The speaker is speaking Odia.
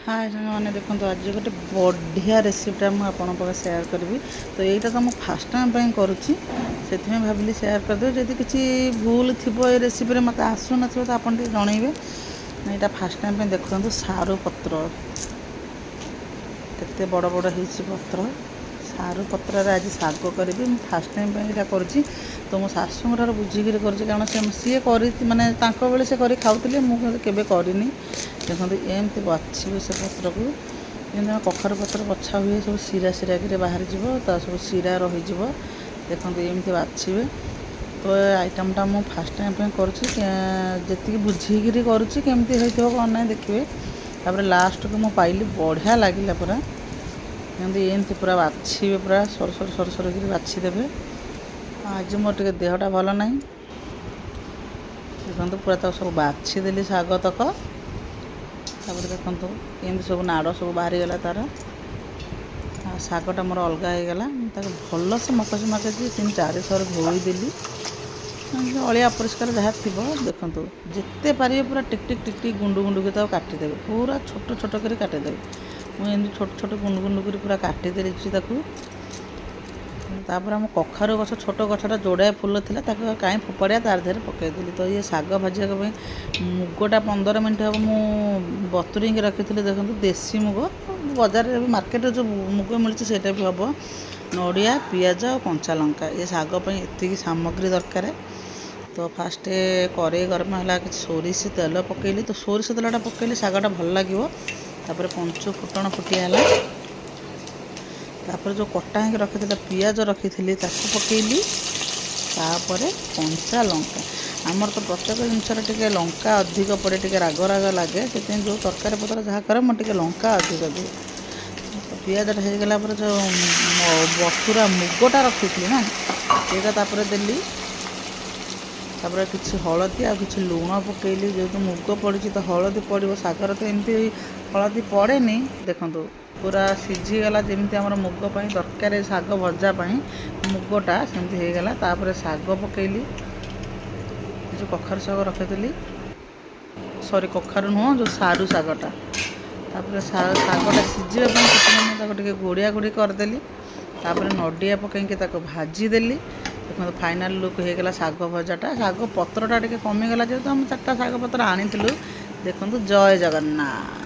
ହାଏ ସାଙ୍ଗମାନେ, ଦେଖନ୍ତୁ, ଆଜି ଗୋଟେ ବଢ଼ିଆ ରେସିପିଟା ମୁଁ ଆପଣଙ୍କ ପାଖରେ ସେୟାର କରିବି। ତ ଏଇଟା ତ ମୁଁ ଫାର୍ଷ୍ଟ ଟାଇମ୍ ପାଇଁ କରୁଛି, ସେଥିପାଇଁ ଭାବିଲି ସେୟାର କରିଦେବି। ଯଦି କିଛି ଭୁଲ ଥିବ ଏ ରେସିପିରେ, ମୋତେ ଆସୁନଥିବ, ତ ଆପଣ ଟିକେ ଜଣେଇବେ। ଏଇଟା ଫାର୍ଷ୍ଟ ଟାଇମ୍ ପାଇଁ। ଦେଖନ୍ତୁ, ସାରୁ ପତ୍ର କେତେ ବଡ଼ ବଡ଼ ହେଇଛି ପତ୍ର। ସାରୁ ପତ୍ରରେ ଆଜି ଶାଗ କରିବି। ମୁଁ ଫାର୍ଷ୍ଟ ଟାଇମ୍ ପାଇଁ ଏଇଟା କରୁଛି। ତ ମୋ ଶାଶୁଙ୍କ ଠାରୁ ବୁଝିକିରି କରୁଛି, କାରଣ ସେ ସିଏ କରି ମାନେ ତାଙ୍କ ବେଳେ ସେ କରି ଖାଉଥିଲେ, ମୁଁ କିନ୍ତୁ କେବେ କରିନି। ଦେଖନ୍ତୁ, ଏମିତି ବାଛିବେ ସେ ପତ୍ରକୁ, ଯେମିତି ଆମ କଖାରୁ ପତ୍ର ବଛା ହୁଏ। ସବୁ ଶିରା ଶିରା କରି ବାହାରିଯିବ, ତା ସବୁ ଶିରା ରହିଯିବ। ଦେଖନ୍ତୁ, ଏମିତି ବାଛିବେ। ତ ଏ ଆଇଟମ୍ଟା ମୁଁ ଫାର୍ଷ୍ଟ ଟାଇମ୍ ପାଇଁ କରୁଛି, ଯେତିକି ବୁଝିକିରି କରୁଛି, କେମିତି ହେଇଥିବ କ'ଣ ନାହିଁ ଦେଖିବେ। ତାପରେ ଲାଷ୍ଟକୁ ମୁଁ ପାଇଲି, ବଢ଼ିଆ ଲାଗିଲା ପୁରା। ଏମିତି ଏମିତି ପୁରା ବାଛିବେ, ପୁରା ସରୁ ସରୁ ସରୁ ସରୁ କରି ବାଛିଦେବେ। ଆଜି ମୋର ଟିକେ ଦେହଟା ଭଲ ନାହିଁ। ଦେଖନ୍ତୁ, ପୁରା ତାକୁ ସବୁ ବାଛିଦେଲି ଶାଗ ତକ। ତାପରେ ଦେଖନ୍ତୁ, ଏମିତି ସବୁ ନାଡ଼ ସବୁ ବାହାରିଗଲା ତା'ର ଆଉ ଶାଗଟା ମୋର ଅଲଗା ହେଇଗଲା। ମୁଁ ତାକୁ ଭଲସେ ମକଚି ମକଚି ତିନି ଚାରି ଥର ଧୋଇଦେଲି, ଅଳିଆ ଅପରିଷ୍କାର ଯାହା ଥିବ। ଦେଖନ୍ତୁ, ଯେତେ ପାରିବେ ପୁରା ଟିକ୍ ଟିକ୍ ଟିକ୍ ଟିକ୍ ଗୁଣ୍ଡୁ ଗୁଣ୍ଡୁ କରି ତାକୁ କାଟିଦେବେ, ପୁରା ଛୋଟ ଛୋଟ କରି କାଟିଦେବେ। ମୁଁ ଏମିତି ଛୋଟ ଛୋଟ ଗୁଣ୍ଡୁ ଗୁଣ୍ଡୁ କରି ପୁରା କାଟିଦେଇଛି ତାକୁ। ତାପରେ ଆମ କଖାରୁ ଗଛ ଛୋଟ ଗଛଟା ଯୋଡ଼ାଏ ଫୁଲ ଥିଲା, ତାକୁ କାହିଁ ଫୋପାଡ଼ିବା, ତାର ଦେହରେ ପକାଇଦେଲି। ତ ଇଏ ଶାଗ ଭାଜିବା ପାଇଁ ମୁଗଟା 15 ମିନିଟ୍ ହେବ ମୁଁ ବତୁରେଇକି ରଖିଥିଲି। ଦେଖନ୍ତୁ, ଦେଶୀ ମୁଗ, ବଜାରରେ ବି ମାର୍କେଟରେ ଯେଉଁ ମୁଗ ମିଳୁଛି, ସେଇଟା ବି ହେବ। ନଡ଼ିଆ, ପିଆଜ ଆଉ କଞ୍ଚା ଲଙ୍କା, ଏ ଶାଗ ପାଇଁ ଏତିକି ସାମଗ୍ରୀ ଦରକାର। ତ ଫାଷ୍ଟ କରେଇ ଗରମ ହେଲା, କିଛି ସୋରିଷ ତେଲ ପକାଇଲି। ତ ସୋରିଷ ତେଲଟା ପକାଇଲେ ଶାଗଟା ଭଲ ଲାଗିବ। ତାପରେ ପଞ୍ଚୁ ଫୁଟଣ ଫୁଟିଆ ହେଲା। ତାପରେ ଯେଉଁ କଟା ହେଇକି ରଖିଥିଲା ପିଆଜ ରଖିଥିଲି, ତାକୁ ପକାଇଲି। ତାପରେ କଞ୍ଚା ଲଙ୍କା। ଆମର ତ ପ୍ରତ୍ୟେକ ଜିନିଷରେ ଟିକେ ଲଙ୍କା ଅଧିକ ପଡ଼େ, ଟିକେ ରାଗ ରାଗ ଲାଗେ। ସେଥିପାଇଁ ଯେଉଁ ତରକାରୀ ପତ୍ର ଯାହା କରେ, ମୁଁ ଟିକେ ଲଙ୍କା ଅଧିକ ଦିଏ। ପିଆଜଟା ହେଇଗଲା ପରେ ଯେଉଁ ବତୁରା ମୁଗଟା ରଖିଥିଲି ନା, ସେଇଟା ତାପରେ ଦେଲି। ତାପରେ କିଛି ହଳଦୀ ଆଉ କିଛି ଲୁଣ ପକାଇଲି। ଯେହେତୁ ମୁଗ ପଡ଼ିଛି, ତ ହଳଦୀ ପଡ଼ିବ। ଶାଗରେ ତ ଏମିତି ହଳଦୀ ପଡ଼େନି। ଦେଖନ୍ତୁ, ପୁରା ସିଝିଗଲା। ଯେମିତି ଆମର ମୁଗ ପାଇଁ ଦରକାର, ଶାଗ ଭଜା ପାଇଁ ମୁଗଟା ସେମିତି ହେଇଗଲା। ତାପରେ ଶାଗ ପକାଇଲି, ଯେଉଁ କଖାରୁ ଶାଗ ରଖିଥିଲି, ସରି, କଖାରୁ ନୁହଁ, ଯେଉଁ ସାରୁ ଶାଗଟା। ତାପରେ ଶାଗଟା ସିଝିବା ପାଇଁ କିଛି ମୁଁ ତାକୁ ଟିକେ ଘୋଡ଼ିଆ ଘୋଡ଼ି କରିଦେଲି। ତାପରେ ନଡ଼ିଆ ପକାଇକି ତାକୁ ଭାଜିଦେଲି। ଦେଖନ୍ତୁ, ଫାଇନାଲ୍ ଲୁକ୍ ହେଇଗଲା ଶାଗ ଭଜାଟା। ଶାଗ ପତ୍ରଟା ଟିକେ କମିଗଲା, ଯେହେତୁ ଆମେ ଚାରିଟା ଶାଗ ପତ୍ର ଆଣିଥିଲୁ। ଦେଖନ୍ତୁ, ଜୟ ଜଗନ୍ନାଥ।